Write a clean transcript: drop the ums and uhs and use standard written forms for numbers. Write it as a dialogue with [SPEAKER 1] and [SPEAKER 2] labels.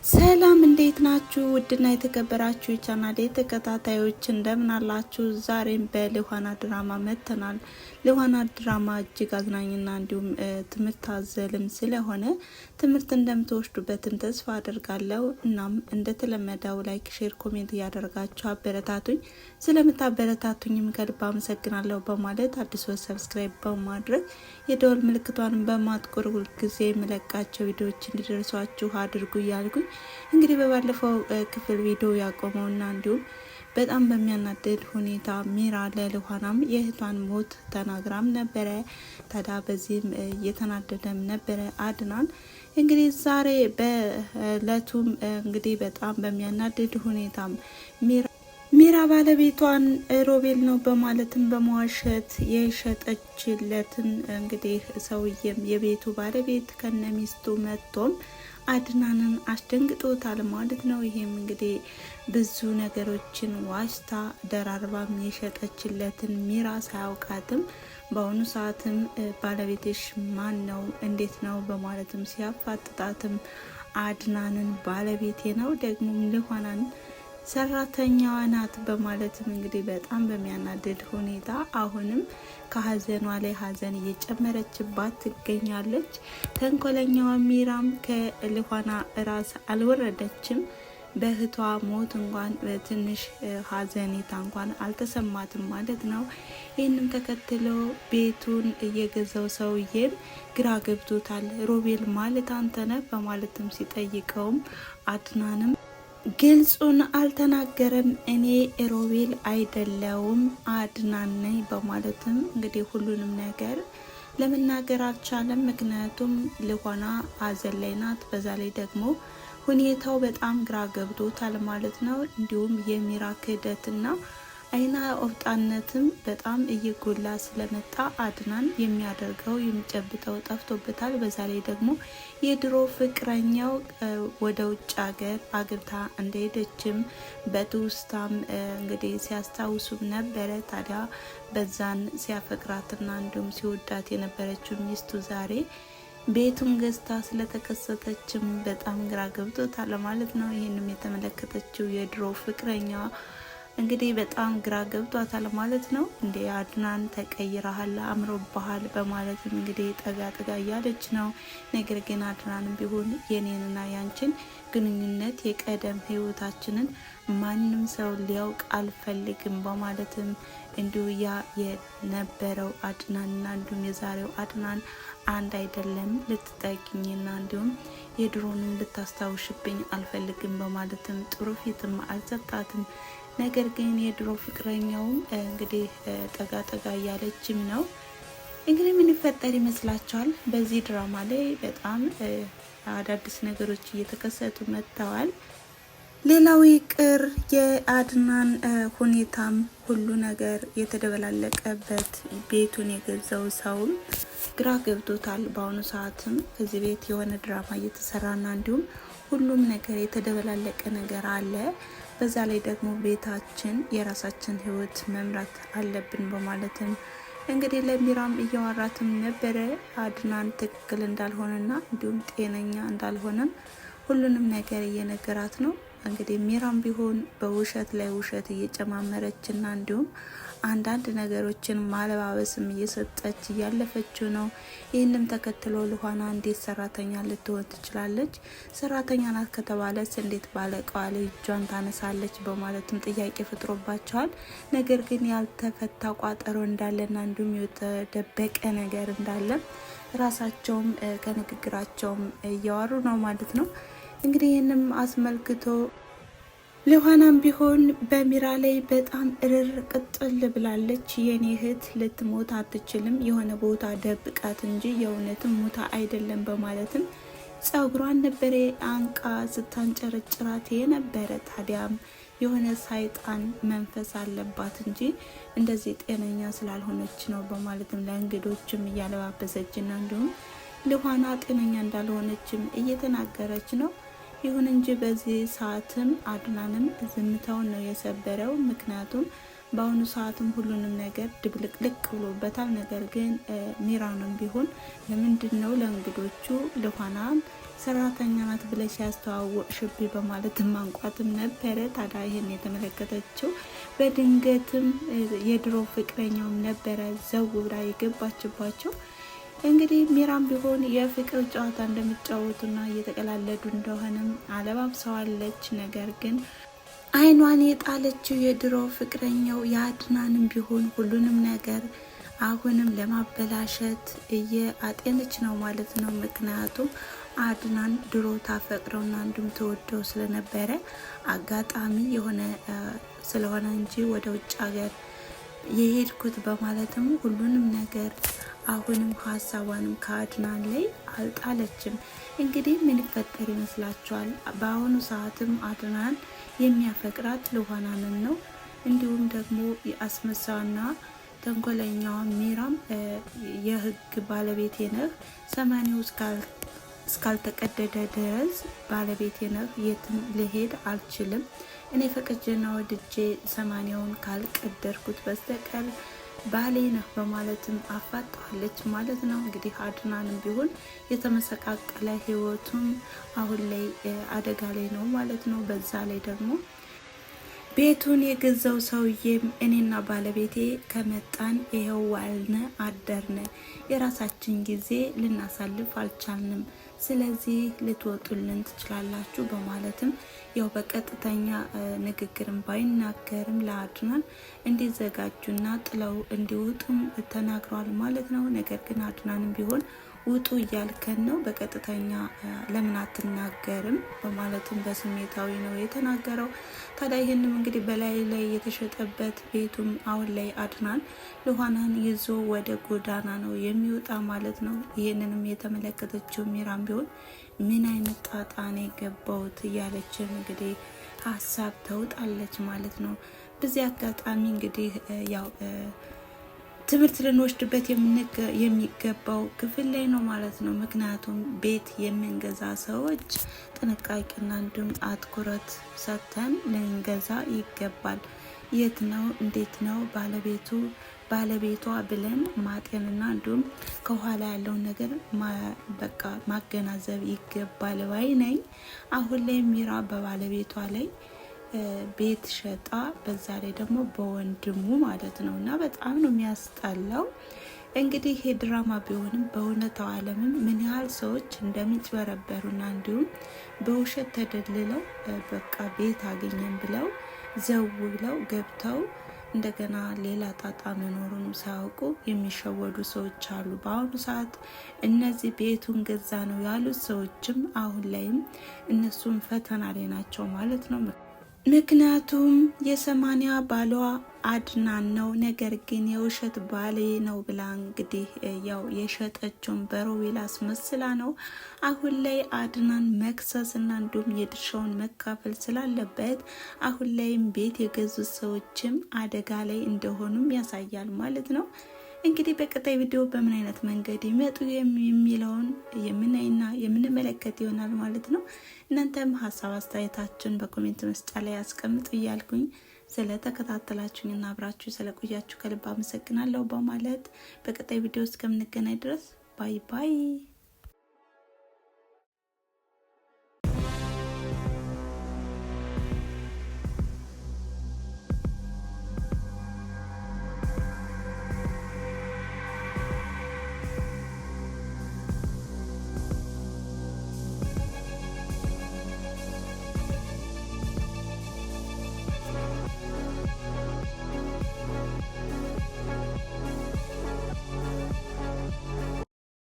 [SPEAKER 1] ሰላም እንዴት ናችሁ? ውድና የተከበራችሁ የቻናሌ ተከታታዮች እንደምን አላችሁ? ዛሬም በልኋና ድራማ መጥተናል። ልኋና ድራማ እጅግ አዝናኝና እንዲሁም ትምህርት አዘልም ስለሆነ ትምህርት እንደምትወስዱበትም ተስፋ አደርጋለሁ። እናም እንደተለመደው like፣ share፣ comment እያደረጋችሁ አበረታቱኝ። ስለምታበረታቱኝም ከልብ አመሰግናለሁ በማለት አዲስ subscribe በማድረግ የደወል ምልክቷን በማጥቆር ሁልጊዜ የምለቃቸው ቪዲዮዎች እንዲደርሷችሁ አድርጉ እያልኩኝ እንግዲህ በባለፈው ክፍል ቪዲዮ ያቆመውና እንዲሁም በጣም በሚያናድድ ሁኔታ ሚራ ለልኋናም የእህቷን ሞት ተናግራም ነበረ። ታዲያ በዚህም እየተናደደም ነበረ አድናን። እንግዲህ ዛሬ በእለቱም እንግዲህ በጣም በሚያናድድ ሁኔታ ሚራ ባለቤቷን ሮቤል ነው በማለትም በመዋሸት የሸጠችለትን እንግዲህ ሰውዬም የቤቱ ባለቤት ከነሚስቱ መጥቶም አድናንን አስደንግጦታል ማለት ነው። ይሄም እንግዲህ ብዙ ነገሮችን ዋሽታ ደራርባም የሸጠችለትን ሚራ ሳያውቃትም በአሁኑ ሰዓትም ባለቤትሽ ማን ነው እንዴት ነው በማለትም ሲያፋጥጣትም አድናንን ባለቤቴ ነው ደግሞ ልሆናን ሰራተኛዋ ናት በማለትም እንግዲህ በጣም በሚያናድድ ሁኔታ አሁንም ከሀዘኗ ላይ ሀዘን እየጨመረችባት ትገኛለች። ተንኮለኛዋ ሚራም ከልኋና ራስ አልወረደችም። በእህቷ ሞት እንኳን ትንሽ ሀዘኔታ እንኳን አልተሰማትም ማለት ነው። ይህንም ተከትሎ ቤቱን እየገዛው ሰውዬም ግራ ገብቶታል። ሮቤል ማለት አንተ ነህ በማለትም ሲጠይቀውም አድናንም ግልጹን አልተናገረም። እኔ ሮቤል አይደለውም አድናን ነኝ በማለትም እንግዲህ ሁሉንም ነገር ለመናገር አልቻለም። ምክንያቱም ልሆና ሀዘን ላይ ናት። በዛ ላይ ደግሞ ሁኔታው በጣም ግራ ገብቶታል ማለት ነው። እንዲሁም የሚራ ክህደትና አይና ኦፍጣነትም በጣም እየጎላ ስለመጣ አድናን የሚያደርገው የሚጨብጠው ጠፍቶበታል። በዛ ላይ ደግሞ የድሮ ፍቅረኛው ወደ ውጭ ሀገር አግብታ እንደሄደችም በትውስታም እንግዲህ ሲያስታውሱም ነበረ። ታዲያ በዛን ሲያፈቅራትና እንዲሁም ሲወዳት የነበረችው ሚስቱ ዛሬ ቤቱን ገዝታ ስለተከሰተችም በጣም ግራ ገብቶታል ማለት ነው። ይህንም የተመለከተችው የድሮ ፍቅረኛ እንግዲህ በጣም ግራ ገብቷታል ማለት ነው። እንዴ አድናን ተቀይረሃል፣ አምሮብሃል በማለትም እንግዲህ ጠጋ ጠጋ እያለች ነው። ነገር ግን አድናንም ቢሆን የኔንና ያንችን ግንኙነት የቀደም ህይወታችንን ማንም ሰው ሊያውቅ አልፈልግም በማለትም እንዲሁ ያ የነበረው አድናንና እንዲሁም የዛሬው አድናን አንድ አይደለም፣ ልትጠጊኝና እንዲሁም የድሮንም ልታስታውሽብኝ አልፈልግም በማለትም ጥሩ ፊትም አልሰጣትም። ነገር ግን የድሮ ፍቅረኛውም እንግዲህ ጠጋ ጠጋ እያለችም ነው። እንግዲህ ምን ይፈጠር ይመስላችኋል? በዚህ ድራማ ላይ በጣም አዳዲስ ነገሮች እየተከሰቱ መጥተዋል። ሌላው ይቅር የአድናን ሁኔታም ሁሉ ነገር የተደበላለቀበት ቤቱን የገዛው ሰውም ግራ ገብቶታል። በአሁኑ ሰዓትም ከዚህ ቤት የሆነ ድራማ እየተሰራና እንዲሁም ሁሉም ነገር የተደበላለቀ ነገር አለ። በዛ ላይ ደግሞ ቤታችን የራሳችን ህይወት መምራት አለብን በማለትም እንግዲህ ለሚራም እያወራትም ነበረ። አድናን ትክክል እንዳልሆነና እንዲሁም ጤነኛ እንዳልሆነም ሁሉንም ነገር እየነገራት ነው። እንግዲህ ሚራም ቢሆን በውሸት ላይ ውሸት እየጨማመረችና እንዲሁም አንዳንድ ነገሮችን ማለባበስም እየሰጠች እያለፈችው ነው። ይህንም ተከትሎ ልኋና እንዴት ሰራተኛ ልትሆን ትችላለች? ሰራተኛ ናት ከተባለች እንዴት ባለቃዋ ላይ እጇን ታነሳለች? በማለትም ጥያቄ ፈጥሮባቸዋል። ነገር ግን ያልተፈታ ቋጠሮ እንዳለና እንዲሁም የተደበቀ ነገር እንዳለ ራሳቸውም ከንግግራቸውም እያወሩ ነው ማለት ነው። እንግዲህ ይህንም አስመልክቶ ልኋናም ቢሆን በሚራ ላይ በጣም እርር ቅጥል ብላለች። የኔ እህት ልትሞት አትችልም፣ የሆነ ቦታ ደብቃት እንጂ የእውነትም ሞታ አይደለም በማለትም ጸጉሯን ነበረ አንቃ ስታንጨረጭራት የነበረ። ታዲያም የሆነ ሳይጣን መንፈስ አለባት እንጂ እንደዚህ ጤነኛ ስላልሆነች ነው በማለትም ለእንግዶችም እያለባበሰችና እንዲሁም ልኋና ጤነኛ እንዳልሆነችም እየተናገረች ነው። ይሁን እንጂ በዚህ ሰዓትም አድናንም ዝምታውን ነው የሰበረው። ምክንያቱም በአሁኑ ሰዓትም ሁሉንም ነገር ድብልቅልቅ ብሎበታል። ነገር ግን ሚራንም ቢሆን ለምንድን ነው ለእንግዶቹ ልኋናን ሰራተኛ ናት ብለሽ ያስተዋወቅሽብኝ በማለት ማንቋትም ነበረ። ታዲያ ይህን የተመለከተችው በድንገትም የድሮ ፍቅረኛውም ነበረ ዘው ብላ የገባችባቸው። እንግዲህ ሚራም ቢሆን የፍቅር ጨዋታ እንደሚጫወቱና እየተቀላለዱ እንደሆነም አለባብሰዋለች። ነገር ግን አይኗን የጣለችው የድሮ ፍቅረኛው የአድናንም ቢሆን ሁሉንም ነገር አሁንም ለማበላሸት እየአጤነች ነው ማለት ነው። ምክንያቱም አድናን ድሮ ታፈቅረውና እንዲሁም ተወደው ስለነበረ አጋጣሚ የሆነ ስለሆነ እንጂ ወደ ውጭ ሀገር የሄድኩት በማለትም ሁሉንም ነገር አሁንም ሀሳቧንም ከአድናን ላይ አልጣለችም። እንግዲህ ምን ይፈጠር ይመስላችኋል? በአሁኑ ሰዓትም አድናን የሚያፈቅራት ልኋናንን ነው። እንዲሁም ደግሞ የአስመሳና ተንኮለኛዋ ሚራም የህግ ባለቤቴ ነህ፣ ሰማንያው እስካልተቀደደ ድረስ ባለቤቴ ነህ፣ የትም ልሄድ አልችልም። እኔ ፈቅጄና ወድጄ ሰማንያውን ካልቀደርኩት በስተቀር ባሌ ነህ በማለትም አፋጠዋለች ማለት ነው። እንግዲህ አድናንም ቢሆን የተመሰቃቀለ ህይወቱም አሁን ላይ አደጋ ላይ ነው ማለት ነው። በዛ ላይ ደግሞ ቤቱን የገዛው ሰውዬም እኔና ባለቤቴ ከመጣን ይኸው ዋልነ አደርነ፣ የራሳችን ጊዜ ልናሳልፍ አልቻልንም። ስለዚህ ልትወጡልን ትችላላችሁ በማለትም ያው በቀጥተኛ ንግግርም ባይናገርም ለአድናን እንዲዘጋጁና ጥለው እንዲወጡም ተናግረዋል ማለት ነው። ነገር ግን አድናንም ቢሆን ውጡ እያልከን ነው፣ በቀጥተኛ ለምን አትናገርም? በማለትም በስሜታዊ ነው የተናገረው። ታዲያ ይህንም እንግዲህ በላይ ላይ የተሸጠበት ቤቱም አሁን ላይ አድናን ልኋናን ይዞ ወደ ጎዳና ነው የሚወጣ ማለት ነው። ይህንንም የተመለከተችው ሚራም ቢሆን ምን አይነት ጣጣ ነው የገባሁት እያለችም እንግዲህ ሀሳብ ተውጣለች ማለት ነው። በዚህ አጋጣሚ እንግዲህ ያው ትምህርት ልንወስድበት የሚገባው ክፍል ላይ ነው ማለት ነው። ምክንያቱም ቤት የምንገዛ ሰዎች ጥንቃቄና እንዲሁም አትኩረት ሰጥተን ልንገዛ ይገባል። የት ነው እንዴት ነው ባለቤቱ ባለቤቷ ብለን ማጤንና እንዲሁም ከኋላ ያለውን ነገር በቃ ማገናዘብ ይገባል ባይ ነኝ። አሁን ላይ ሚራ በባለቤቷ ላይ ቤት ሸጣ፣ በዛ ላይ ደግሞ በወንድሙ ማለት ነው። እና በጣም ነው የሚያስጠላው። እንግዲህ ይሄ ድራማ ቢሆንም በእውነታው ዓለምም ምን ያህል ሰዎች እንደሚጭበረበሩና እንዲሁም በውሸት ተደልለው በቃ ቤት አገኘን ብለው ዘው ብለው ገብተው እንደገና ሌላ ጣጣ መኖሩን ሳያውቁ የሚሸወዱ ሰዎች አሉ። በአሁኑ ሰዓት እነዚህ ቤቱን ገዛ ነው ያሉት ሰዎችም አሁን ላይም እነሱም ፈተና ላይ ናቸው ማለት ነው። ምክንያቱም የሰማንያ ባሏ አድናን ነው። ነገር ግን የውሸት ባሌ ነው ብላ እንግዲህ ያው የሸጠችውን በሮቤል አስመስላ ነው። አሁን ላይ አድናን መክሰስ እና እንዲሁም የድርሻውን መካፈል ስላለበት አሁን ላይም ቤት የገዙት ሰዎችም አደጋ ላይ እንደሆኑም ያሳያል ማለት ነው። እንግዲህ በቀጣይ ቪዲዮ በምን አይነት መንገድ ይመጡ የሚለውን የምናይና የምንመለከት ይሆናል ማለት ነው። እናንተም ሀሳብ አስተያየታችሁን በ comment መስጫ ላይ አስቀምጡ እያልኩኝ ስለተከታተላችሁኝና አብራችሁ ስለቆያችሁ ከልብ አመሰግናለሁ በማለት በቀጣይ ቪዲዮ እስከምንገናኝ ድረስ bye bye።